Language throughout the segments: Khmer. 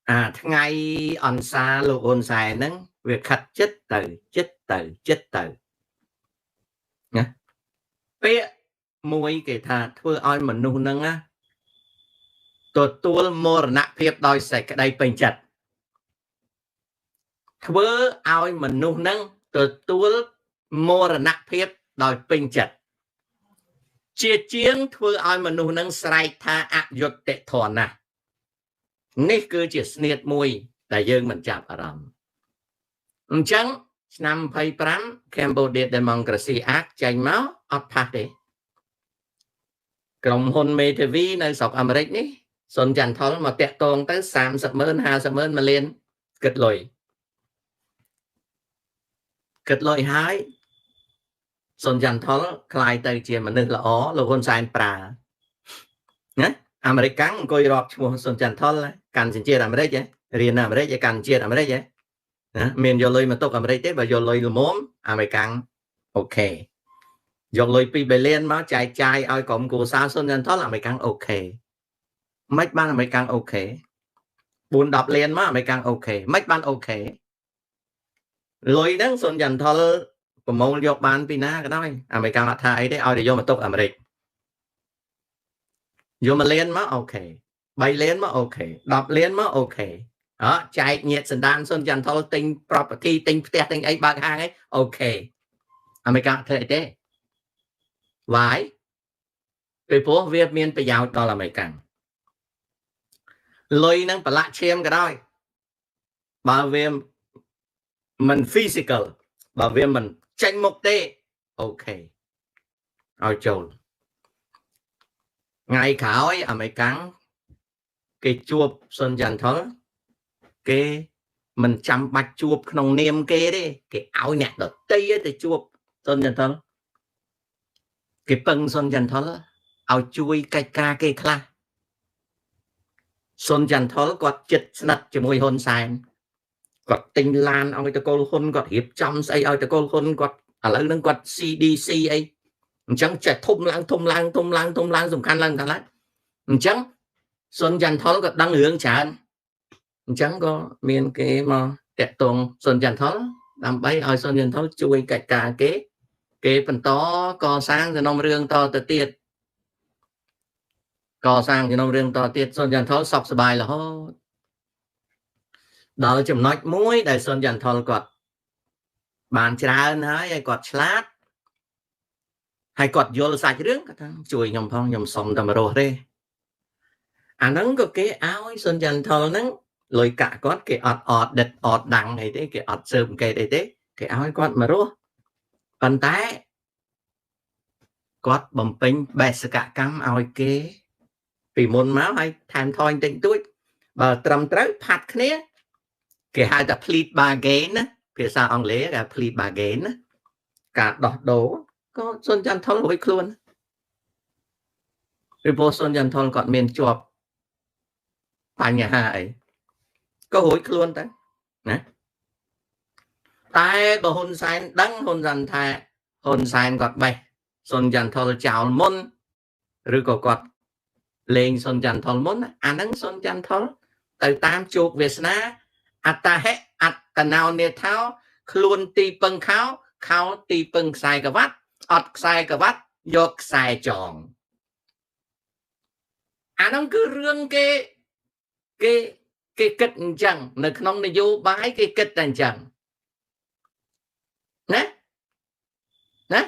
អាថ្ងៃអន្សាលោកហ៊ុនសែនហ្នឹងវាខិតចិត្តទៅចិត្តទៅចិត្តទៅណាពាក្យមួយគេថាធ្វើឲ្យមនុស្សហ្នឹងណាទទួលមរណភាពដោយសេចក្តីពេញចិត្តធ្វើឲ្យមនុស្សហ្នឹងទទួលមរណភាពដោយពេញចិត្តជាជាងធ្វើឲ្យមនុស្សនឹងស្រែកថាអយុត្តិធម៌ណាស់នេះគឺជាស្នៀតមួយដែលយើងមិនចាប់អារម្មណ៍អញ្ចឹងឆ្នាំ25 Cambodia Democracy Act ចេញមកអត់ផាសទេក្រុមហ៊ុនមេធាវីនៅស្រុកអាមេរិកនេះសុនចន្ទថុលមកតាក់ទងទៅ30ម៉ឺន50ម៉ឺន1លានគិតលុយគិតលុយហើយសុនចន្ទថុលក្លាយទៅជាមនុស្សល្អលោកហ៊ុនសែនប្រើណាអាមេរិកកាំងអង្គុយរាប់ឈ្មោះសុនចន្ទថុលកាន់សញ្ជាតិអាមេរិករៀននៅអាមេរិកកាន់សញ្ជាតិអាមេរិកណាមានយកលុយមកទុកអាមេរិកទេបើយកលុយល្មមអាមេរិកាំង OK យកលុយ2ប៊ីលានមកចែកចាយឲ្យក្រុមគ្រួសារសុនចន្ទថុលអាមេរិកាំង OK មិនបានអាមេរិកាំង OK 4 10លានមកអាមេរិកាំង OK មិនបាន OK លុយហ្នឹងសុនចន្ទថុលប្រមូលយកបានពីណាក៏ដោយអាមេរិកអត់ថាអីទេឲ្យតែយកមកទុកអាមេរិកយក1លានមក OK 3លានមក OK 10លានមក OK អើចែកញាតសន្តានសុនចន្ទថុលទិញ property ទិញផ្ទះទិញអីបើកហាងអី OK អាមេរិកធ្វើអីទេ Why ពីព្រោះវាមានប្រយោជន៍ដល់អាមេរិកលុយនឹងប្រឡាក់ឈាមក៏ដោយបើវាមិន physical បើវាមិនចេញមុខទេ OK ឲ្យចូលថ្ងៃក្រោយអាមេរិកាំងគេជួបសុនចន្ទថុលគេមិនចាំបាច់ជួបក្នុងនាមគេទេគេឲ្យអ្នកដតីទៅជួបសុនចន្ទថុលគេពឹងសុនចន្ទថុលឲ្យជួយកិច្ចការគេខ្លះសុនចន្ទថុលគាត់ចិត្តស្និទ្ធជាមួយហ៊ុនសែនគាត់ទិញឡានឲ្យតកូលហ៊ុនគាត់រៀបចំស្អីឲ្យតកូលហ៊ុនគាត់ឥឡូវហ្នឹងគាត់ CDC អីអញ្ចឹងចេះធំឡើងធំឡើងធំឡើងធំឡើងសំខាន់ឡើងកាន់ឡើងអញ្ចឹងសុនចន្ទថុលក៏ដឹងរឿងច្រើនអញ្ចឹងក៏មានគេមកតាក់ទងសុនចន្ទថុលដើម្បីឲ្យសុនចន្ទថុលជួយកិច្ចការគេគេបន្តកសាងសំណុំរឿងតទៅទៀតកសាងសំណុំរឿងតទៀតសុនចន្ទថុលសុខសប្បាយរហូតដល់ចំណុចមួយដែលសុនចន្ទថុលគាត់បានច្រើនហើយហើយគាត់ឆ្លាតហើយគាត់យល់សាច់រឿងគាត់ថាជួយខ្ញុំផងខ្ញុំសុំតែមករស់ទេអាហ្នឹងក៏គេឲ្យសុនចន្ទថុលហ្នឹងលុយកាក់គាត់គេអត់អត់ដិតអត់ដាំងអីទេគេអត់ស៊ើបអង្កេតអីទេគេឲ្យគាត់មករស់ប៉ុន្តែគាត់បំពេញបេសកកម្មឲ្យគេពីមុនមកហើយថែមថយបន្តិចបន្តួចបើត្រឹមត្រូវផាត់គ្នាគេហៅថា plead bargain ណាភាសាអង់គ្លេសគេ plead bargain ណាការដោះដូរក៏សុនចន្ទថុលរួចខ្លួនពីព្រោះសុនចន្ទថុលគាត់មានជាប់បញ្ហាអីក៏រួចខ្លួនទៅណាតែបើហ៊ុនសែនដឹងហ៊ុនសែនថាហ៊ុនសែនគាត់បេះសុនចន្ទថុលចោលមុនឬក៏គាត់លេងសុនចន្ទថុលមុនអាហ្នឹងសុនចន្ទថុលទៅតាមជោគវាសនាអត្តហិអត្តណោនេថោខ្លួនទីពឹងខោខោទីពឹងខ្សែក្រវ៉ាត់អត់ខ្សែក្រវ៉ាត់យកខ្សែចងអាហ្នឹងគឺរឿងគេគេគេគិតអញ្ចឹងនៅក្នុងនយោបាយគេគិតតែអញ្ចឹងណាណា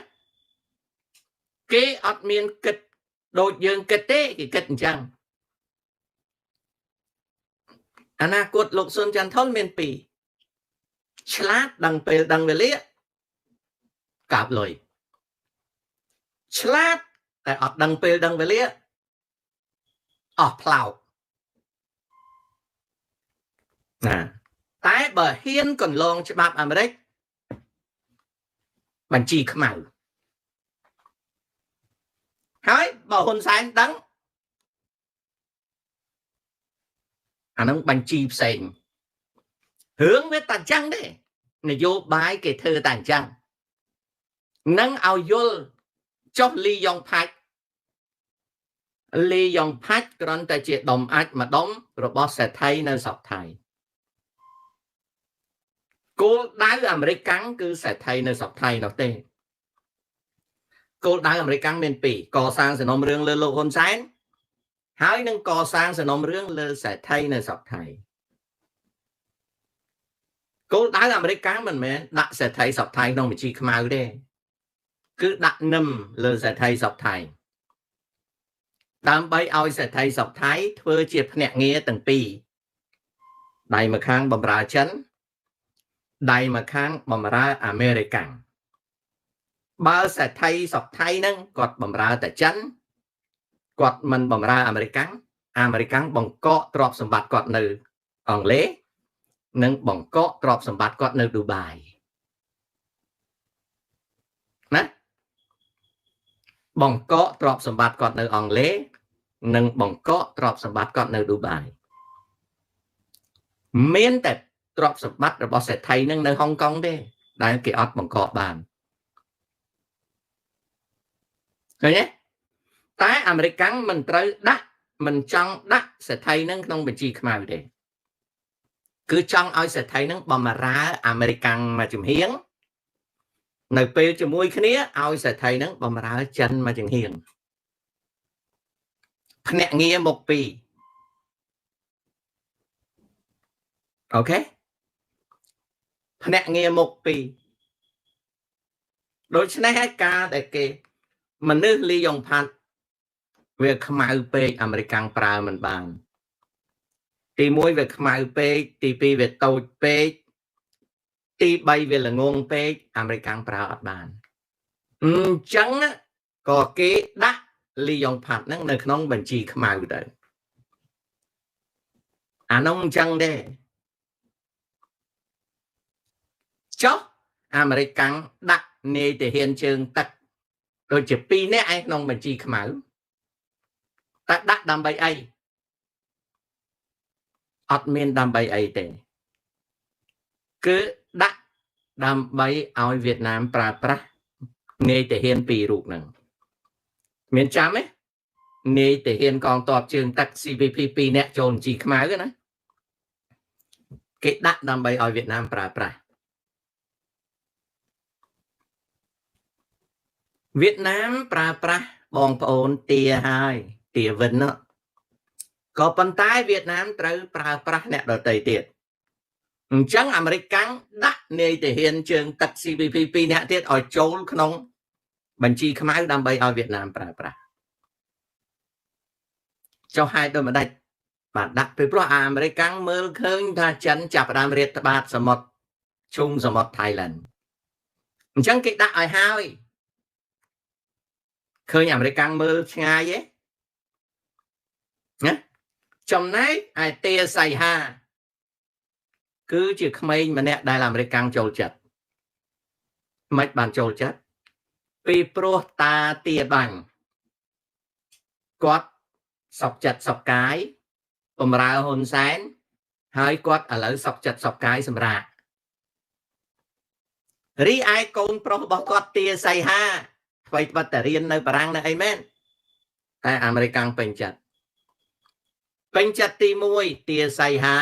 គេអត់មានគិតដូចយើងគិតទេគេគិតអញ្ចឹងអនាគតលោកសុនចន្ទថុលមានពីរឆ្លាតដឹងពេលដឹងវេលាកាប់លុយឆ្លាតតែអត់ដឹងពេលដឹងវេលាអស់ផ្លោកណាតែបើហ៊ានកន្លងច្បាប់អាមេរិកបញ្ជីខ្មៅហើយបើហ៊ុនសែនដឹងអានឹងបញ្ជីផ្សេងរឿងវាតែអញ្ចឹងទេនយោបាយគេធ្វើតែអញ្ចឹងនឹងឲ្យយល់ចុះលីយ៉ុងផាច់ លីយ៉ុងផាច់គ្រាន់តែជាដុំអាចម្ដុំរបស់សេដ្ឋីនៅស្រុកថៃគោលដៅអាមេរិកកាំងគឺសេដ្ឋីនៅស្រុកថៃនោះទេគោលដៅអាមេរិកកាំងមានពីរកសាងសំណុំរឿងលើលោកហ៊ុនសែនហើយនឹងកសាងសំណុំរឿងលើសេដ្ឋីនៅស្រុកថៃគោលដៅអាមេរិកកាំងមិនមែនដាក់សេដ្ឋីស្រុកថៃក្នុងបញ្ជីខ្មៅទេគឺដាក់នឹមលើសេដ្ឋីស្រុកថៃដើម្បីឲ្យសេដ្ឋីស្រុកថៃធ្វើជាភ្នាក់ងារទាំងពីរដៃម្ខាងបម្រើចិនដៃម្ខាងបម្រើអាមេរិកបើសេដ្ឋីស្រុកថៃហ្នឹងគាត់បម្រើតែចិនគាត់មិនបម្រើអាមេរិកអាមេរិកបង្កកទ្រព្យសម្បត្តិគាត់នៅអង់គ្លេសនិងបង្កកទ្រព្យសម្បត្តិគាត់នៅឌូបាយណាបង្កកទ្រព្យសម្បត្តិគាត់នៅអង់គ្លេសនិងបង្កកទ្រព្យសម្បត្តិគាត់នៅឌូបាយមានតែទ្រព្យសម្បត្តិរបស់សេដ្ឋីនឹងនៅហុងកុងទេដែលគេអត់បង្កកបានឃើញទេតែអាមេរិកមិនត្រូវដាក់មិនចង់ដាក់សេដ្ឋីនឹងក្នុងបញ្ជីខ្មៅទេគឺចង់ឲ្យសេដ្ឋីនឹងបំរើអាមេរិកមួយចំហៀងនៅពេលជាមួយគ្នាឲ្យសេដ្ឋីនឹងបំរើចិនមួយចំហៀងភ្នាក់ងារមុខពីរអូខេភ្នាក់ងារមុខពីរដូច្នេះហើយការដែលគេមនុស្សលីយ៉ុងផាត់វាខ្មៅពេកអាមេរិកប្រើមិនបានទី1វាខ្មៅពេកទី2វាតូចពេកទី3វាល្ងងពេកអាមេរិកប្រើអត់បានអញ្ចឹងក៏គេដាក់លីយ៉ុងផាត់ហ្នឹងនៅក្នុងបញ្ជីខ្មៅទៅអានោះអញ្ចឹងទេចុះអាមេរិកដាក់នាយទាហានជើងទឹកដូចជា2នាក់ឯក្នុងបញ្ជីខ្មៅតែដាក់ដើម្បីអីអត់មានដើម្បីអីទេគឺដាក់ដើម្បីឲ្យវៀតណាមប្រើប្រាស់នាយទាហានពីររូបហ្នឹងមានចាំទេនាយទាហានកងទ័ពជើងទឹក CVP 2នាក់ចូលបញ្ជីខ្មៅណាគេដាក់ដើម្បីឲ្យវៀតណាមប្រើប្រាស់វៀតណាមប្រើប្រាស់បងប្អូនទាហើយទាវិននោះក៏ប៉ុន្តែវៀតណាមត្រូវប្រើប្រាស់អ្នកដទៃទៀតអញ្ចឹងអាមេរិកកាំងដាក់នាយទាហានជើងទឹក CVP 2នាក់ទៀតឲ្យចូលក្នុងបញ្ជីខ្មៅដើម្បីឲ្យវៀតណាមប្រើប្រាស់ចុះហេតុដូចម្ដេចបាទដាក់ពីព្រោះអាមេរិកកាំងមើលឃើញថាចិនចាប់ផ្ដើមរាតត្បាតសមុទ្រឈុំសមុទ្រថៃឡែនអញ្ចឹងគេដាក់ឲ្យហើយឃើញអាមេរិកកាំងមើលឆ្ងាយទេណាចំណែកឯទាសីហាគឺជាក្មេងម្នាក់ដែលអាមេរិកកាំងចូលចិត្តមិនបានចូលចិត្តពីព្រោះតាទាបាញ់គាត់សុកចិត្តសុកកាយបំរើហ៊ុនសែនហើយគាត់ឥឡូវសុកចិត្តសុកកាយសម្រាប់រីឯកូនប្រុសរបស់គាត់ទាសីហាថ្មីត្បិតតែរៀននៅបារាំងនៅអីមែនតែអាមេរិកពេញចិត្តពេញចិត្តទី1ទាសីហា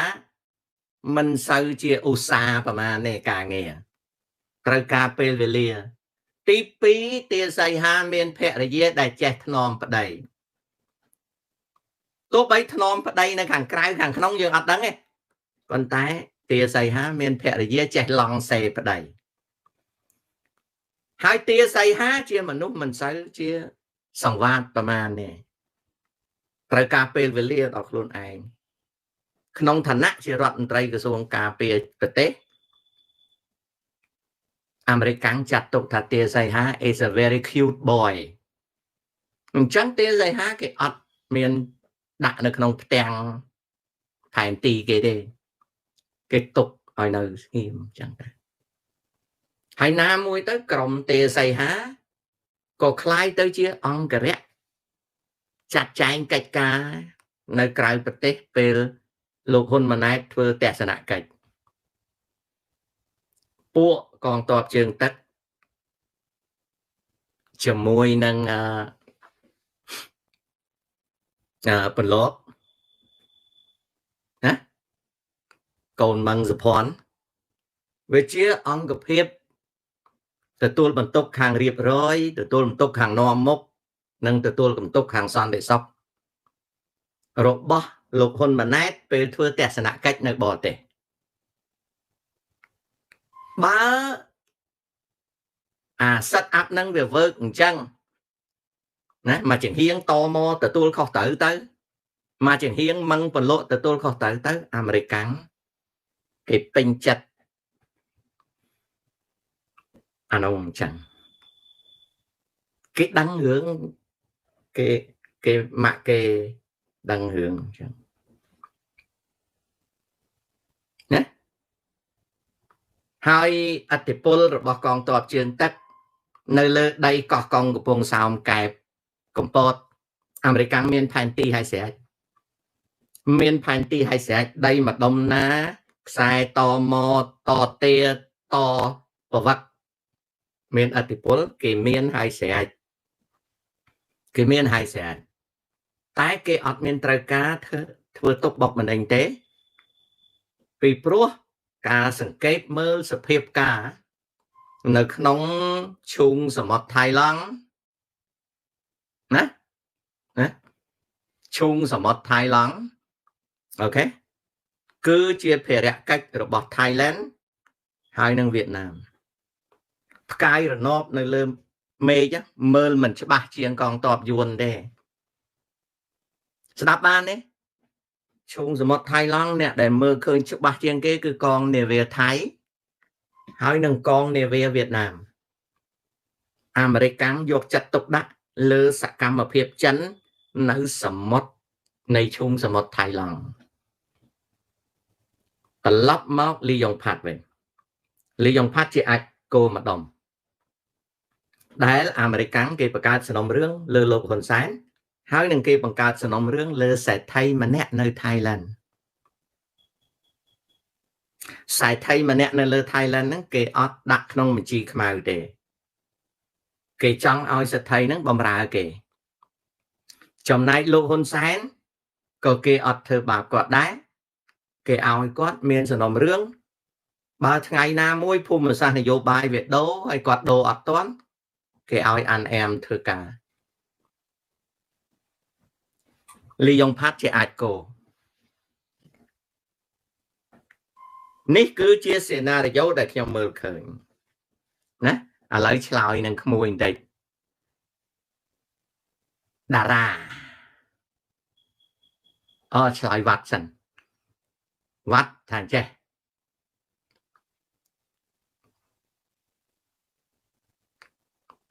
មិនសូវជាឧស្សាហ៍ប្រមាណទេការងារត្រូវការពេលវេលាទី2ទាសីហាមានភរិយាដែលចេះថ្នមប្តីទោះបីថ្នមប្តីនៅខាងក្រៅខាងក្នុងយើងអត់ដឹងទេប៉ុន្តែទាសីហាមានភរិយាចេះឡង់សេប្តីហើយទាសីហាជាមនុស្សមិនសូវជាសង្វាតប្រមាណទេត្រូវការពេលវេលាដល់ខ្លួនឯងក្នុងឋានៈជារដ្ឋមន្ត្រីក្រសួងការពារប្រទេសអាមេរិកចាត់ទុកថាទាសីហា is a very cute boy អញ្ចឹងទាសីហាគេអត់មានដាក់នៅក្នុងផ្ទាំងផែនទីគេទេគេទុកឲ្យនៅស្ងៀមអញ្ចឹងទៅហើយណាមួយទៅក្រុមទាសីហាក៏คล้ายទៅជាអង្គរៈចាត់ចែងកិច្ចការនៅក្រៅប្រទេសពេលលោកហ៊ុនម៉ាណែតធ្វើទស្សនកិច្ចពួកកងទ័ពជើងទឹកជាមួយនឹង ពន្លកណាកូនមឹងសុភ័ណ្ឌវាជាអង្គភាពទទួលបន្ទុកខាងរៀបរយទទួលបន្ទុកខាងនាំមុខនិងទទួលបន្ទុកខាងសន្តិសុខរបស់លោកហ៊ុនម៉ាណែតពេលធ្វើទស្សនកិច្ចនៅបរទេសបើអា set up នឹងវា work អញ្ចឹងណាមកជាហៀងតមកទទួលខុសត្រូវទៅមកជាហៀងមឹងពន្លកទទួលខុសត្រូវទៅអាមេរិកាំងគេពេញចិត្តអានោះអញ្ចឹងគេដឹងរឿងគេគេម៉ាក់គេដឹងរឿងអញ្ចឹងណាហើយអធិពលរបស់កងទ័ពជើងទឹកនៅលើដីកោះកុងកំពង់សោមកែបកំពតអាមេរិកមានផែនទីឲ្យស្រេចមានផែនទីឲ្យស្រេចដីម្ដុំណាខ្សែតមតទាតប្រវត្តិមានអធិពលគេមានឲ្យស្រេចគេមានឲ្យស្រេចតែគេអត់មានត្រូវការធ្វើទុកបុកម្នេញទេពីព្រោះការសង្កេតមើលសភាពការនៅក្នុងឈូងសមុទ្រថៃឡង់ណាណាឈូងសមុទ្រថៃឡង់អូខេគឺជាភារកិច្ចរបស់ Thailand ហើយនិងវៀតណាមផ្កាយរណបនៅលើមេឃមើលមិនច្បាស់ជាងកងទ័ពយួនទេស្ដាប់បានទេឈូងសមុទ្រថៃឡង់អ្នកដែលមើលឃើញច្បាស់ជាងគេគឺកងនាវាថៃហើយនឹងកងនាវាវៀតណាមអាមេរិកយកចិត្តទុកដាក់លើសកម្មភាពចិននៅសមុទ្រនៃឈូងសមុទ្រថៃឡង់ត្រឡប់មកលីយ៉ុងផាត់វិញលីយ៉ុងផាត់ជាអាចគោម្ដុំដែលអាមេរិកគេបង្កើតសំណុំរឿងលើលោកហ៊ុនសែនហើយនឹងគេបង្កើតសំណុំរឿងលើសេដ្ឋីម្នាក់នៅថៃឡង់សេដ្ឋីម្នាក់នៅលើថៃឡង់ហ្នឹងគេអត់ដាក់ក្នុងបញ្ជីខ្មៅទេគេចង់ឲ្យសេដ្ឋីហ្នឹងបំរើគេចំណែកលោកហ៊ុនសែនក៏គេអត់ធ្វើបាបគាត់ដែរគេឲ្យគាត់មានសំណុំរឿងបើថ្ងៃណាមួយភូមិសាស្ត្រនយោបាយវាដូរហើយគាត់ដូរអត់ទាន់គេឲ្យអានអែមធ្វើការលីយ៉ុងផាត់ជាអាចគោនេះគឺជាសេណារីយ៉ូដែលខ្ញុំមើលឃើញណាឥឡូវឆ្លើយនឹងក្មួយបន្តិចតារាអឆ្លើយវត្តសិនវត្តថាចេះ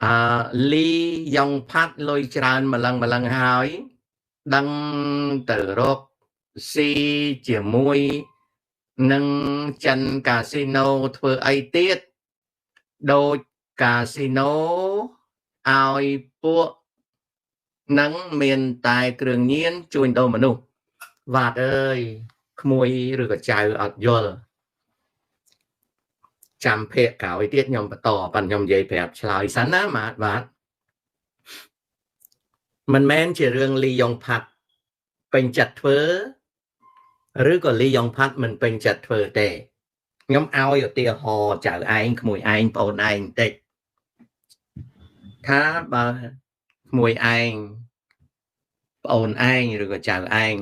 អឺលីយ៉ុងផាត់លុយច្រើនម្លឹងម្លឹងហើយដឹងទៅរកស៊ីជាមួយនឹងចិនកាស៊ីណូធ្វើអីទៀតដូចកាស៊ីណូឲ្យពួកនឹងមានតែគ្រឿងញៀនជួញដូរមនុស្សវត្តអើយក្មួយឬក៏ចៅអត់យល់ចាំភាកក្រោយទៀតខ្ញុំបន្តប៉ុន្តែខ្ញុំនិយាយប្រាប់ឆ្លើយសិនណាបាទបាទមិនមែនជារឿងលីយ៉ុងផាត់ពេញចិត្តធ្វើឬក៏លីយ៉ុងផាត់មិនពេញចិត្តធ្វើទេខ្ញុំឲ្យឧទាហរណ៍ចៅឯងក្មួយឯងប្អូនឯងបន្តិចថាបើក្មួយឯងប្អូនឯងឬក៏ចៅឯង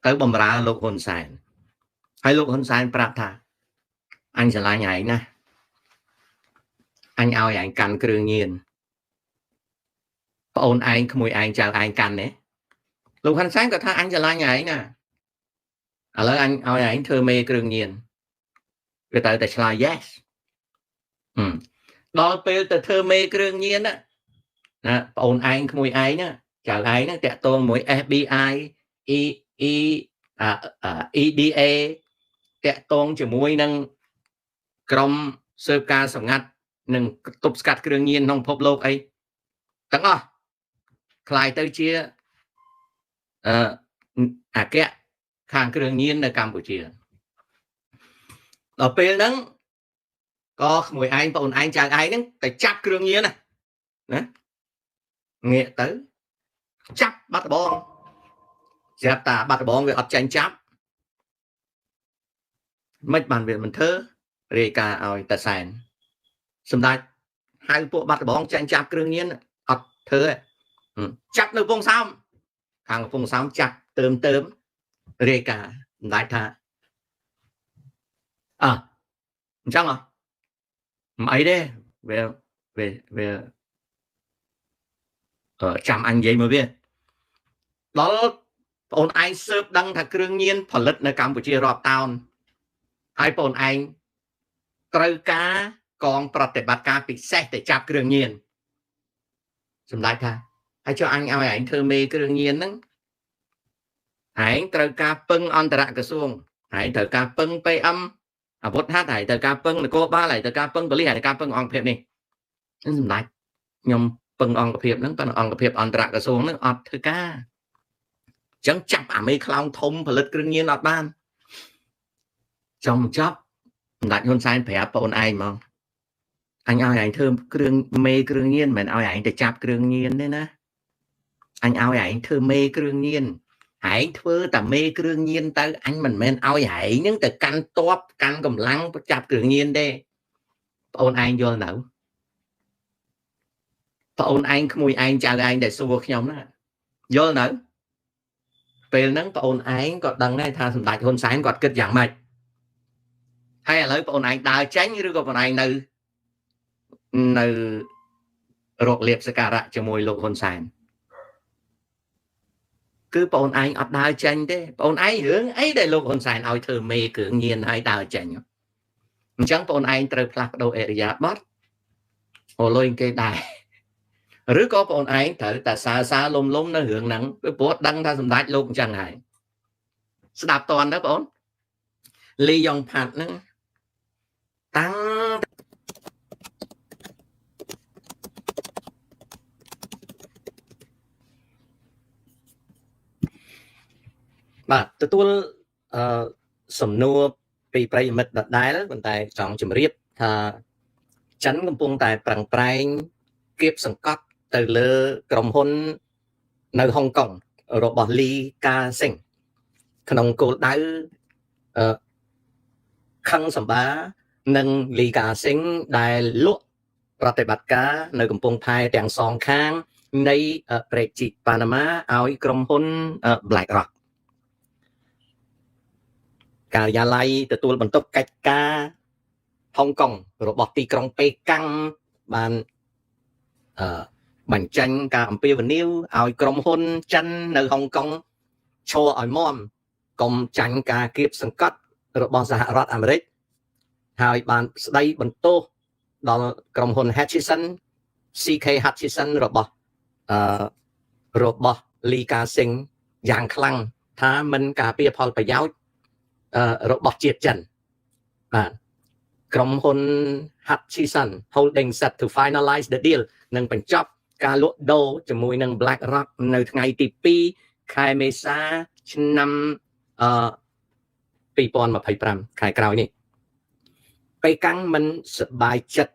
ទៅបំរើលោកហ៊ុនសែនហើយលោកហ៊ុនសែនប្រាប់ថាអញស្រឡាញ់ឯងណាអញឲ្យឯងកាន់គ្រឿងញៀនប្អូនឯងក្មួយឯងចៅឯងកាន់ទេលោកហ៊ុនសែនក៏ថាអញស្រឡាញ់ឯងណាឥឡូវអញឲ្យឯងធ្វើមេគ្រឿងញៀនវាត្រូវតែឆ្លើយ yes ដល់ពេលទៅធ្វើមេគ្រឿងញៀនណាប្អូនឯងក្មួយឯងណាចៅឯងហ្នឹងតាក់ទងមួយ FBI E E EDA តាក់ទងជាមួយនឹងក្រុមស៊ើបការសម្ងាត់និងទប់ស្កាត់គ្រឿងញៀនក្នុងពិភពលោកអីទាំងអស់ក្លាយទៅជាអគ្គខាងគ្រឿងញៀននៅកម្ពុជាដល់ពេលហ្នឹងក៏ក្មួយឯងប្អូនឯងចៅឯងហ្នឹងទៅចាប់គ្រឿងញៀនណាងាកទៅចាប់បាត់ដបង ស្រាប់តាបាត់ដំបងវាអត់ចាញ់ចាប់មិនបានវាមិនធ្វើរាយការណ៍ឲ្យតាសែនសម្ដេចហៅពួកបាត់ដំបងចាញ់ចាប់គ្រឿងញៀនអត់ធ្វើទេចាប់នៅកំពង់សោមខាងកំពង់សោមចាប់เติมเติมរាយការណ៍សម្ដេចថាអើអញ្ចឹងហ៎មិនអីទេវាវាវាចាំអញនិយាយមួយវាដល់បងឯងស៊ើបដឹងថាគ្រឿងញៀនផលិតនៅកម្ពុជារាប់តោនហើយបងឯងត្រូវការកងប្រតិបត្តិការពិសេសទៅចាប់គ្រឿងញៀនសម្ដេចថាហើយចុះអញឲ្យឯងធ្វើមេគ្រឿងញៀនហ្នឹងឯងត្រូវការពឹងអន្តរក្រសួងឯងត្រូវការពឹង PM អាវុធហត្ថឯងត្រូវការពឹងនគរបាលឯងត្រូវការពឹងប៉ូលីសឯងត្រូវការពឹងអង្គភាពនេះសម្ដេចខ្ញុំពឹងអង្គភាពហ្នឹងប៉ុន្តែអង្គភាពអន្តរក្រសួងហ្នឹងអត់ធ្វើការអញ្ចឹងចាប់អាមេខ្លោងធំផលិតគ្រឿងញៀនអត់បានចង់ចាប់សម្ដេចហ៊ុនសែនប្រាប់បងឯងហ្មងអញឲ្យឯងធ្វើគ្រឿងមេគ្រឿងញៀនមិនមែនឲ្យឯងទៅចាប់គ្រឿងញៀនទេណាអញឲ្យឯងធ្វើមេគ្រឿងញៀនឯងធ្វើតែមេគ្រឿងញៀនទៅអញមិនមែនឲ្យឯងនឹងទៅកាន់តបកាន់កម្លាំងចាប់គ្រឿងញៀនទេបងឯងយល់នៅបងឯងក្មួយឯងចៅឯងដែលសួរខ្ញុំណាយល់នៅពេលហ្នឹងបងឯងក៏ដឹងដែរថាសម្ដេចហ៊ុនសែនគាត់គិតយ៉ាងម៉េចហើយឥឡូវបងឯងដើរចេញឬក៏បងឯងនៅរកលៀបសការៈជាមួយលោកហ៊ុនសែនគឺបងឯងអត់ដើរចេញទេបងឯងរឿងអីដែលលោកហ៊ុនសែនឲ្យធ្វើមេគ្រឿងញៀនឲ្យដើរចេញអញ្ចឹងបងឯងត្រូវផ្លាស់ប្ដូរអរិយាប័ត្រអូលុយគេដែរឬក៏បងឯងត្រូវតែសើសើលុំលុំនៅរឿងហ្នឹងព្រោះដឹងថាសម្ដេចលោកអញ្ចឹងហើយស្ដាប់តន់ទៅបងលីយ៉ុងផាត់ហ្នឹងតាំងបាទទទួលសំណួរពីប្រិយមិត្តដដែលប៉ុន្តែចង់ជម្រាបថាចិនកំពុងតែប្រឹងប្រែងគៀបសង្កត់ទៅលើក្រុមហ៊ុននៅហុងកុងរបស់លីកាស៊ីងក្នុងគោលដៅខឹងសម្បានិងលីកាស៊ីងដែលលក់ប្រតិបត្តិការនៅកំពង់ផែទាំងសងខាងនៃព្រែកជីកប៉ាណាម៉ាឲ្យក្រុមហ៊ុន Black Rock ការិយាល័យទទួលបន្ទុកកិច្ចការហុងកុងរបស់ទីក្រុងប៉េកាំងបានបញ្ចេញការអំពាវនាវឲ្យក្រុមហ៊ុនចិននៅហុងកុងឈរឲ្យមាំកុំចាញ់ការគៀបសង្កត់របស់សហរដ្ឋអាមេរិកហើយបានស្ដីបន្ទោសដល់ក្រុមហ៊ុន Hutchison CK Hutchison របស់លីកាស៊ីងយ៉ាងខ្លាំងថាមិនការពារផលប្រយោជន៍របស់ជាតិចិនបាទក្រុមហ៊ុន Hutchison Holding set to finalize the deal នឹងបញ្ចប់ការលក់ដូរជាមួយនឹង Black Rock នៅថ្ងៃទី2ខែមេសាឆ្នាំ2025ខែក្រោយនេះប៉េកាំងមិនសប្បាយចិត្ត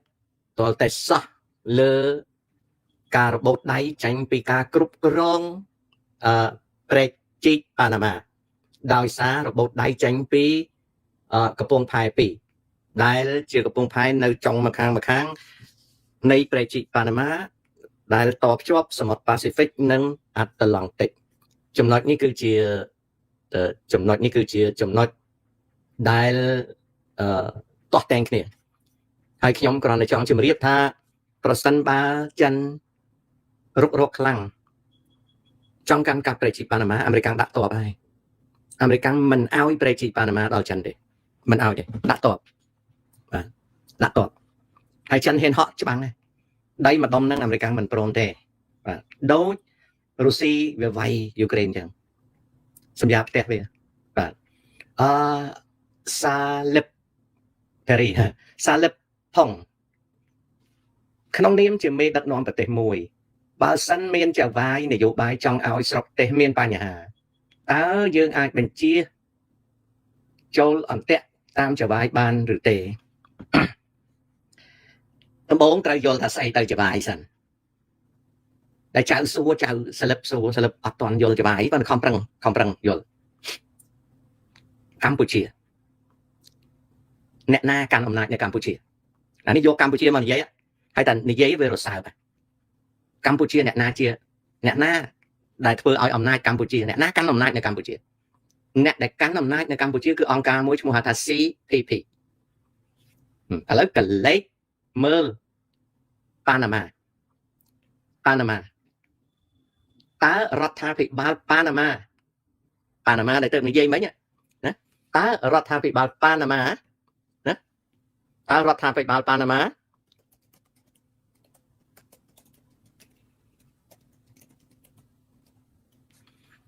ទាល់តែសោះលើការរបូតដៃចេញពីការគ្រប់គ្រងព្រែកជីកប៉ាណាម៉ាដោយសាររបូតដៃចេញពីកំពង់ផែ2ដែលជាកំពង់ផែនៅចុងម្ខាងម្ខាងនៃព្រែកជីកប៉ាណាម៉ាដែលតភ្ជាប់សមុទ្រប៉ាស៊ីហ្វិកនិងអាត្លង់តិកចំណុចនេះគឺជាចំណុចនេះគឺជាចំណុចដែលទាស់តែងគ្នាហើយខ្ញុំគ្រាន់តែចង់ជម្រាបថាប្រសិនបើចិនរុករកខ្លាំងចង់កាន់កាប់ព្រែកជីកប៉ាណាម៉ាអាមេរិកដាក់តបហើយអាមេរិកមិនអោយព្រែកជីកប៉ាណាម៉ាដល់ចិនទេមិនអោយទេដាក់តបបាទដាក់តបហើយចិនហ៊ានហក់ច្បាំងដែរដីម្ដុំហ្នឹងអាមេរិកមិនព្រមទេបាទដូចរុស្ស៊ីវាវាយយូក្រែនចឹងសម្រាប់ផ្ទះវាបាទអឺសាលិបប៉េរីសាលិបផុងក្នុងនាមជាមេដឹកនាំប្រទេសមួយបើសិនមានចៅហ្វាយនយោបាយចង់ឲ្យស្រុកទេសមានបញ្ហាតើយើងអាចបញ្ជាចូលអន្ទាក់តាមចៅហ្វាយបានឬទេដំបូងត្រូវយល់ថាស្អីទៅចៅហ្វាយសិន ដែលចៅសួរចៅស្លឹបសួរស្លឹបអត់តន់យល់ច្បាស់អីប៉ុន្តែខំប្រឹងខំប្រឹងយល់កម្ពុជាអ្នកណាកាន់អំណាចនៅកម្ពុជាអានេះយកកម្ពុជាមកនិយាយហើយតែនិយាយវារសើបកម្ពុជាអ្នកណាជាអ្នកណាដែលធ្វើឲ្យអំណាចកម្ពុជាអ្នកណាកាន់អំណាចនៅកម្ពុជាអ្នកដែលកាន់អំណាចនៅកម្ពុជាគឺអង្គការមួយឈ្មោះថា CPP ឥឡូវកលេចមើលប៉ាណាម៉ាប៉ាណាម៉ាតើរដ្ឋាភិបាលប៉ាណាម៉ាប៉ាណាម៉ាដែលទៅនិយាយមិញណាតើរដ្ឋាភិបាលប៉ាណាម៉ាណាតើរដ្ឋាភិបាលប៉ាណាម៉ា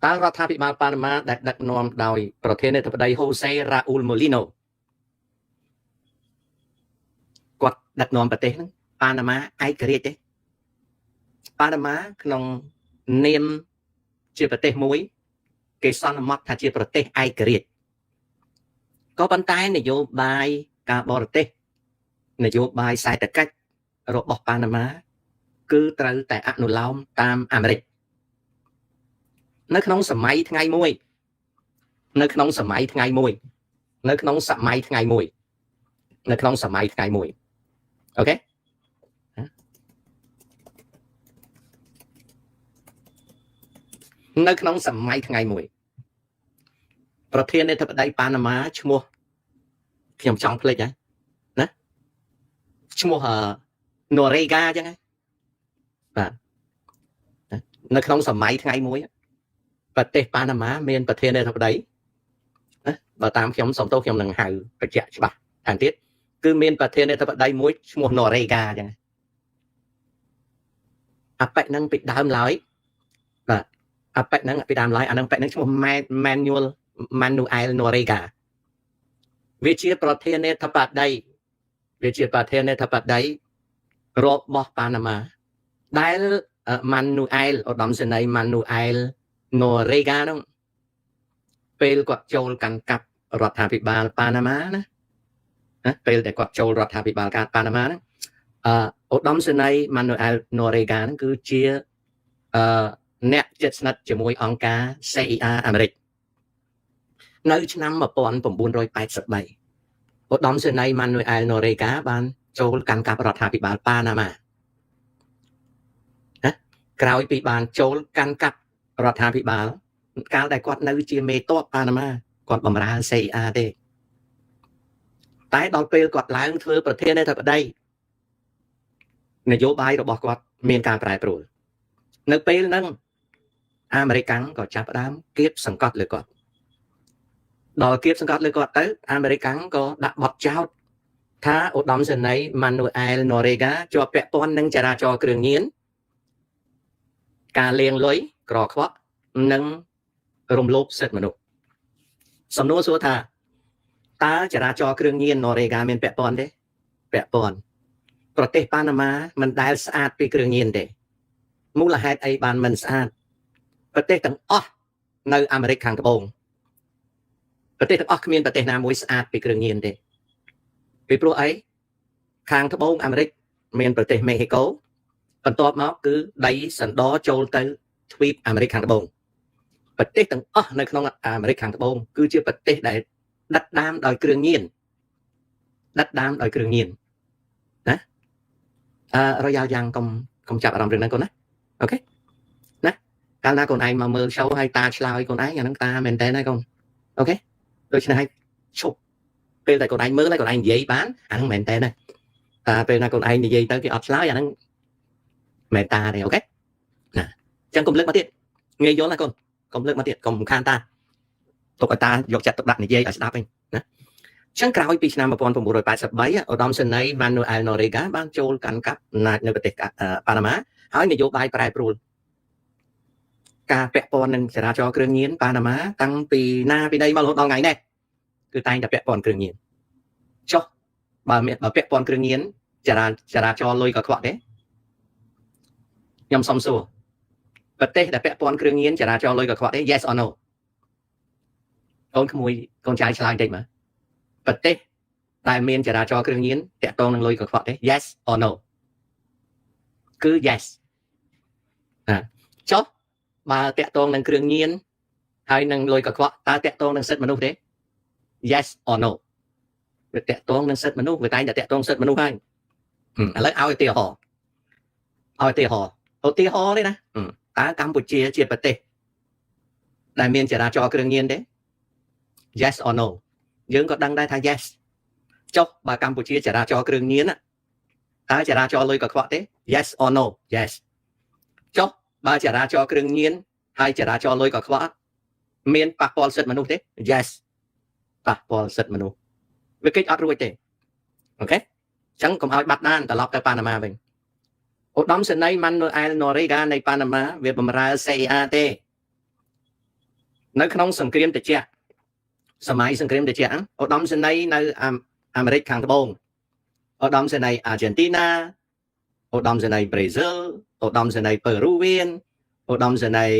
តើរដ្ឋាភិបាលប៉ាណាម៉ាដែលដឹកនាំដោយប្រធានាធិបតីហូសេរ៉ាអ៊ូលម៉ូលីណូគាត់ដឹកនាំប្រទេសហ្នឹងប៉ាណាម៉ាឯករាជ្យទេប៉ាណាម៉ាក្នុងនាមជាប្រទេសមួយគេសន្មតថាជាប្រទេសឯករាជ្យក៏ប៉ុន្តែនយោបាយការបរទេសនយោបាយសេដ្ឋកិច្ចរបស់ប៉ាណាម៉ាគឺត្រូវតែអនុលោមតាមអាមេរិកនៅក្នុងសម័យថ្ងៃមួយនៅក្នុងសម័យថ្ងៃមួយនៅក្នុងសម័យថ្ងៃមួយនៅក្នុងសម័យថ្ងៃមួយ OK នៅក្នុងសម័យថ្ងៃមួយប្រធានាធិបតីប៉ាណាម៉ាឈ្មោះខ្ញុំចង់ភ្លេចហើយណាឈ្មោះណូរេហ្គាអញ្ចឹងបាទនៅក្នុងសម័យថ្ងៃមួយប្រទេសប៉ាណាម៉ាមានប្រធានាធិបតីណាបើតាមខ្ញុំសុំទោសខ្ញុំនឹងហៅបញ្ជាក់ច្បាស់ថែមទៀតគឺមានប្រធានាធិបតីមួយឈ្មោះណូរេហ្គាអញ្ចឹងអាប៉ិហ្នឹងពីដើមឡើយបាទអាប៉ិហ្នឹងពីដើមឡើយអាហ្នឹងប៉ិហ្នឹងឈ្មោះ Manuel Manuel Noriega វាជាប្រធានាធិបតីវាជាប្រធានាធិបតីរបស់ប៉ាណាម៉ាដែល Manuel ឧត្តមសេនីយ៍ Manuel Noriega ហ្នឹងពេលគាត់ចូលកាន់កាប់រដ្ឋាភិបាលប៉ាណាម៉ាណាពេលដែលគាត់ចូលរដ្ឋាភិបាលកាប៉ាណាម៉ាហ្នឹងឧត្តមសេនីយ៍ Manuel Noriega ហ្នឹងគឺជាអ្នកជិតស្និទ្ធជាមួយអង្គការ CIA អាមេរិកនៅឆ្នាំ1983ឧត្តមសេនីយ៍ Manuel Noriega បានចូលកាន់កាប់រដ្ឋាភិបាលប៉ាណាម៉ាណាក្រោយពីបានចូលកាន់កាប់រដ្ឋាភិបាលកាលដែលគាត់នៅជាមេតបប៉ាណាម៉ាគាត់បម្រើ CIA ទេតែដល់ពេលគាត់ឡើងធ្វើប្រធានាធិបតីនយោបាយរបស់គាត់មានការប្រែប្រួលនៅពេលហ្នឹងអាមេរិកក៏ចាប់ផ្ដើមគៀបសង្កត់លើគាត់ដល់គៀបសង្កត់លើគាត់ទៅអាមេរិកក៏ដាក់បទចោទថាឧត្តមសេនីយ៍ Manuel Noriega ជាប់ពាក់ព័ន្ធនឹងចរាចរណ៍គ្រឿងញៀនការលាងលុយក្រខ្វក់និងរំលោភសិទ្ធិមនុស្សសំណួរសួរថាតើចរាចរណ៍គ្រឿងញៀន Noriega មានពាក់ព័ន្ធទេពាក់ព័ន្ធប្រទេសប៉ាណាម៉ាមិនដែលស្អាតពីគ្រឿងញៀនទេមូលហេតុអីបានមិនស្អាតប្រទេសទាំងអស់នៅអាមេរិកខាងត្បូងប្រទេសទាំងអស់គ្មានប្រទេសណាមួយស្អាតពីគ្រឿងញៀនទេពីព្រោះអីខាងត្បូងអាមេរិកមានប្រទេសមេហ៊ីកូបន្ទាប់មកគឺដីសណ្ដចូលទៅទ្វីបអាមេរិកខាងត្បូងប្រទេសទាំងអស់នៅក្នុងអាមេរិកខាងត្បូងគឺជាប្រទេសដែលដិតដាមដោយគ្រឿងញៀនដិតដាមដោយគ្រឿងញៀនណាអឺរយ៉ាល់យ៉ាងកុំចាប់អារម្មណ៍រឿងហ្នឹងកូនណា OK ណាកាលណាកូនឯងមកមើល show ហើយតាឆ្លើយកូនឯងអាហ្នឹងតាមែនតើណាកូន OK ដូច្នេះហើយឈប់ពេលតែកូនឯងមើលហើយកូនឯងនិយាយបានអាហ្នឹងមែនតើណាតាពេលណាកូនឯងនិយាយទៅគេអត់ឆ្លើយអាហ្នឹងមែនតាទេ OK ណាអញ្ចឹងកុំលើកមកទៀតងាយយល់ណាកូនកុំលើកមកទៀតកុំខានតាទុកឲ្យតាយកចិត្តទុកដាក់និយាយឲ្យស្ដាប់វិញណាចឹងក្រោយពីឆ្នាំ1983ឧត្តមសេនីយ៍ Manuel Noriega បានចូលកាន់កាប់អំណាចនៅប្រទេសប៉ាណាម៉ាហើយនយោបាយប្រែប្រួលការពាក់ព័ន្ធនឹងចរាចរណ៍គ្រឿងញៀនប៉ាណាម៉ាតាំងពីណាពីណីមករហូតដល់ថ្ងៃនេះគឺតែងតែពាក់ព័ន្ធគ្រឿងញៀនចុះបើមានបើពាក់ព័ន្ធគ្រឿងញៀនចរាចរណ៍លុយកខ្វក់ទេខ្ញុំសុំសួរប្រទេសដែលពាក់ព័ន្ធគ្រឿងញៀនចរាចរណ៍លុយកខ្វក់ទេ Yes or no កូនក្មួយកូនចៅឆ្លើយបន្តិចមើលប្រទេសដែលមានចរាចរណ៍គ្រឿងញៀនតាក់ទងនឹងលុយកខ្វក់ទេ Yes or no គឺ yes ណាចុះបើតាក់ទងនឹងគ្រឿងញៀនហើយនឹងលុយកខ្វក់តើតាក់ទងនឹងសិទ្ធិមនុស្សទេ Yes or no? វាតាក់ទងនឹងសិទ្ធិមនុស្សវាតែងតែតាក់ទងសិទ្ធិមនុស្សហើយឥឡូវឲ្យឧទាហរណ៍ឲ្យឧទាហរណ៍ឧទាហរណ៍ទេណាតើកម្ពុជាជាប្រទេសដែលមានចរាចរណ៍គ្រឿងញៀនទេ Yes or no? យើងក៏ដឹងដែរថា yes។ ចុះបើកម្ពុជាចរាចរណ៍គ្រឿងញៀនតើចរាចរណ៍លុយកខ្វក់ទេ Yes or no? Yes។ ចុះបើចរាចរណ៍គ្រឿងញៀនហើយចរាចរណ៍លុយកខ្វក់មានប៉ះពាល់សិទ្ធិមនុស្សទេ Yes ប៉ះពាល់សិទ្ធិមនុស្សវាគេចអត់រួចទេOK អញ្ចឹងកុំឲ្យបាត់ដានត្រឡប់ទៅប៉ាណាម៉ាវិញឧត្តមសេនីយ៍ម៉ានូអែលណូរីហ្គានៃប៉ាណាម៉ាវាបំរើ CIA ទេនៅក្នុងសង្គ្រាមត្រជាក់សម័យសង្គ្រាមត្រជាក់ឧត្តមសេនីយ៍នៅអាមេរិកខាងត្បូងឧត្តមសេនីយ៍អាហ្សែនទីណាឧត្តមសេនីយ៍ប្រេស៊ីលឧត្តមសេនីយ៍ពេរូវៀនឧត្តមសេនីយ៍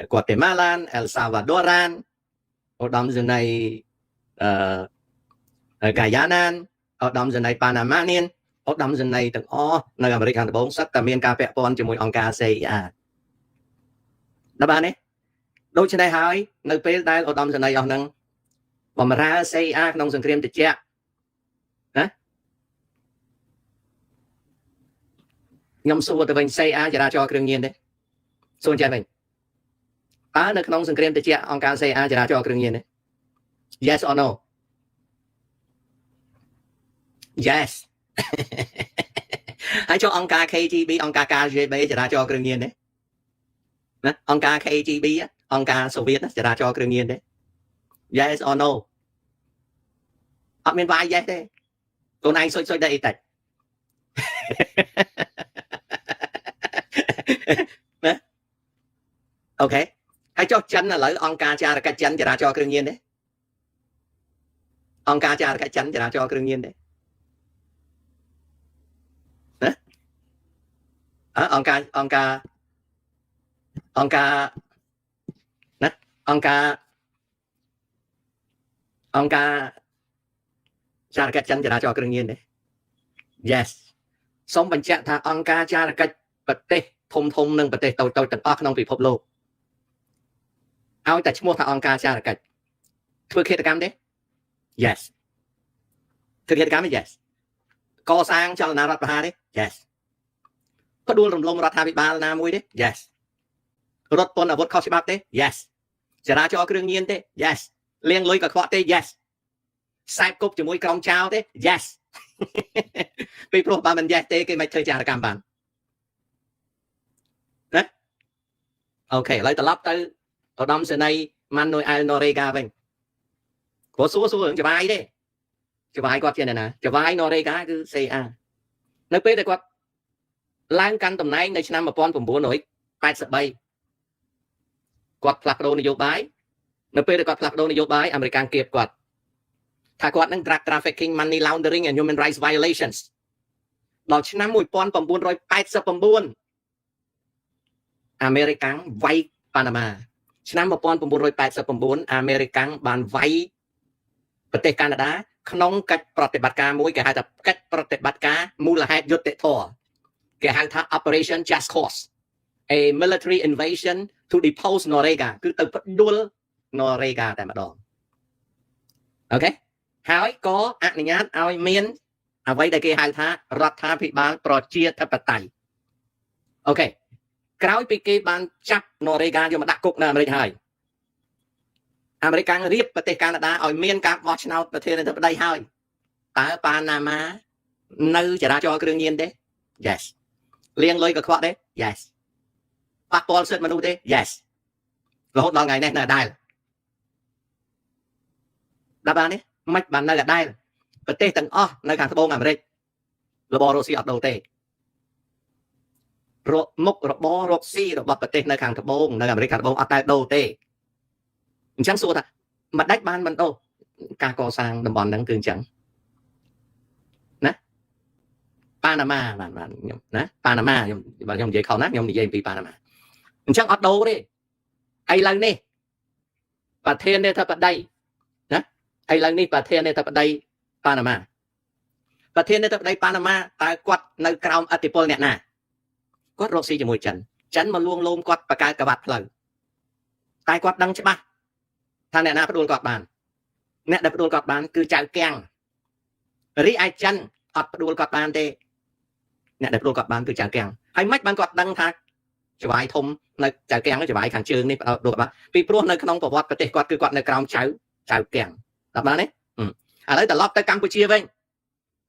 ហ្គាតេម៉ាឡានអែលសាវ៉ាដូរ៉ានឧត្តមសេនីយ៍អឺកាយ៉ាណានឧត្តមសេនីយ៍ប៉ាណាម៉ានៀនឧត្តមសេនីយ៍ទាំងអស់នៅអាមេរិកខាងត្បូងសុទ្ធតែមានការពាក់ព័ន្ធជាមួយអង្គការ CIA ដល់បានទេដូច្នេះហើយនៅពេលដែលឧត្តមសេនីយ៍អស់ហ្នឹងបំរើ CIA ក្នុងសង្គ្រាមត្រជាក់ណាខ្ញុំសួរទៅវិញ CIA ចរាចរណ៍គ្រឿងញៀនទេសួរចេះវិញតើនៅក្នុងសង្គ្រាមត្រជាក់អង្គការ CIA ចរាចរណ៍គ្រឿងញៀនទេ Yes or no? Yes។ ហើយចុះអង្គការ KGB អង្គការ KGB ចរាចរណ៍គ្រឿងញៀនទេណាអង្គការ KGB អង្គការសូវៀតចរាចរណ៍គ្រឿងញៀនទេ Yes or no? អត់មានវាយ yes ទេខ្លួនឯងសុចសុចដែរអីតិចណាOK ហើយចុះចិនឥឡូវអង្គការចារកិច្ចចិនចរាចរណ៍គ្រឿងញៀនទេអង្គការចារកិច្ចចិនចរាចរណ៍គ្រឿងញៀនទេណាអអង្គការអង្គការអង្គការណាអង្គការអង្គការចារកិច្ចចិនចរាចរណ៍គ្រឿងញៀនទេ Yes។ សូមបញ្ជាក់ថាអង្គការចារកិច្ចប្រទេសធំធំនិងប្រទេសតូចតូចទាំងអស់ក្នុងពិភពលោកឲ្យតែឈ្មោះថាអង្គការចារកិច្ចធ្វើឃាតកម្មទេ Yes។ ធ្វើឃាតកម្មទេ Yes។ កសាងចលនារដ្ឋប្រហារទេ Yes។ ផ្ដួលរំលំរដ្ឋាភិបាលណាមួយទេ Yes។ រត់ពន្ធអាវុធខុសច្បាប់ទេ Yes។ ចរាចរណ៍គ្រឿងញៀនទេ Yes។ លាងលុយកខ្វក់ទេ Yes។ ខ្សែគប់ជាមួយក្រុមចោរទេ Yes។ ពីព្រោះបើមិន yes ទេគេមិនធ្វើចារកម្មបានណាOK ឥឡូវត្រឡប់ទៅឧត្តមសេនីយ៍ម៉ានូអែលណូរេហ្គាវិញព្រោះសួរសួររឿងចវាយទេចវាយគាត់ជាអ្នកណាចវាយណូរេហ្គាគឺ CIA នៅពេលដែលគាត់ឡើងកាន់តំណែងនៅឆ្នាំ1983គាត់ផ្លាស់ប្ដូរនយោបាយនៅពេលដែលគាត់ផ្លាស់ប្ដូរនយោបាយអាមេរិកគៀបគាត់ថាគាត់នឹង drug trafficking, money laundering and human rights violations ដល់ឆ្នាំ1989អាមេរិកវាយប៉ាណាម៉ាឆ្នាំ1989អាមេរិកបានវាយប្រទេសកាណាដាក្នុងកិច្ចប្រតិបត្តិការមួយគេហៅថាកិច្ចប្រតិបត្តិការមូលហេតុយុត្តិធម៌គេហៅថា Operation Just Cause, a military invasion to depose Noriega គឺទៅផ្ដួល Noriega តែម្ដង OK ហើយក៏អនុញ្ញាតឲ្យមានអ្វីដែលគេហៅថារដ្ឋាភិបាលប្រជាធិបតេយ្យ OK ក្រោយពីគេបានចាប់ Noriega យកមកដាក់គុកនៅអាមេរិកហើយអាមេរិកកាំងរៀបប្រទេសកាណាដាឲ្យមានការបោះឆ្នោតប្រធានាធិបតីហើយតើប៉ាណាម៉ានៅចរាចរណ៍គ្រឿងញៀនទេ Yes។ លាងលុយកខ្វក់ទេ Yes។ ប៉ះពាល់សិទ្ធិមនុស្សទេ Yes។ រហូតដល់ថ្ងៃនេះនៅដដែលដល់បាននេះមិនបាននៅដដែលប្រទេសទាំងអស់នៅខាងត្បូងអាមេរិករបររុស្ស៊ីអត់ដូរទេរកមុខរបររកស៊ីរបស់ប្រទេសនៅខាងត្បូងនៅអាមេរិកខាងត្បូងអត់តែដូរទេអញ្ចឹងសួរថាមិនដាច់បានមិនដូរការកសាងតំបន់ហ្នឹងគឺអញ្ចឹងណាប៉ាណាម៉ាបានបានខ្ញុំណាប៉ាណាម៉ាខ្ញុំបើខ្ញុំនិយាយខុសណាខ្ញុំនិយាយអំពីប៉ាណាម៉ាអញ្ចឹងអត់ដូរទេឥឡូវនេះប្រធានាធិបតីណាឥឡូវនេះប្រធានាធិបតីប៉ាណាម៉ាប្រធានាធិបតីប៉ាណាម៉ាតើគាត់នៅក្រោមឥទ្ធិពលអ្នកណាគាត់រកស៊ីជាមួយចិន ចិនមកលួងលោមគាត់បង្កើតក្រវ៉ាត់ផ្លូវតែគាត់ដឹងច្បាស់ថាអ្នកណាផ្ដួលគាត់បានអ្នកដែលផ្ដួលគាត់បានគឺចៅកាំងរីឯចិនអត់ផ្ដួលគាត់បានទេអ្នកដែលផ្ដួលគាត់បានគឺចៅកាំងហើយមិនបានគាត់ដឹងថាចវាយធំនៅចៅកាំងចវាយខាងជើងនេះផ្ដួលគាត់បានពីព្រោះនៅក្នុងប្រវត្តិប្រទេសគាត់គឺគាត់នៅក្រោមចៅចៅកាំងដល់បានទេឥឡូវត្រឡប់ទៅកម្ពុជាវិញ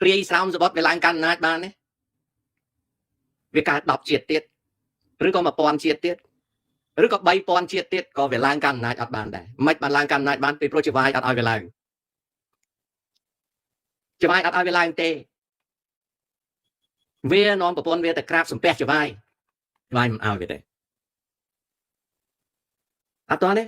ព្រាយស្រោមសបុតវាឡើងកាន់អំណាចបានទេវាកើត10ជាតិទៀតឬក៏1000ជាតិទៀតឬក៏3000ជាតិទៀតក៏វាឡើងកាន់អំណាចអត់បានដែរមិនបានឡើងកាន់អំណាចបានពីព្រោះចវាយអត់ឲ្យវាឡើងចវាយអត់ឲ្យវាឡើងទេវានាំប្រពន្ធវាទៅក្រាបសំពះចវាយចវាយមិនឲ្យវាទេអត់តទេ។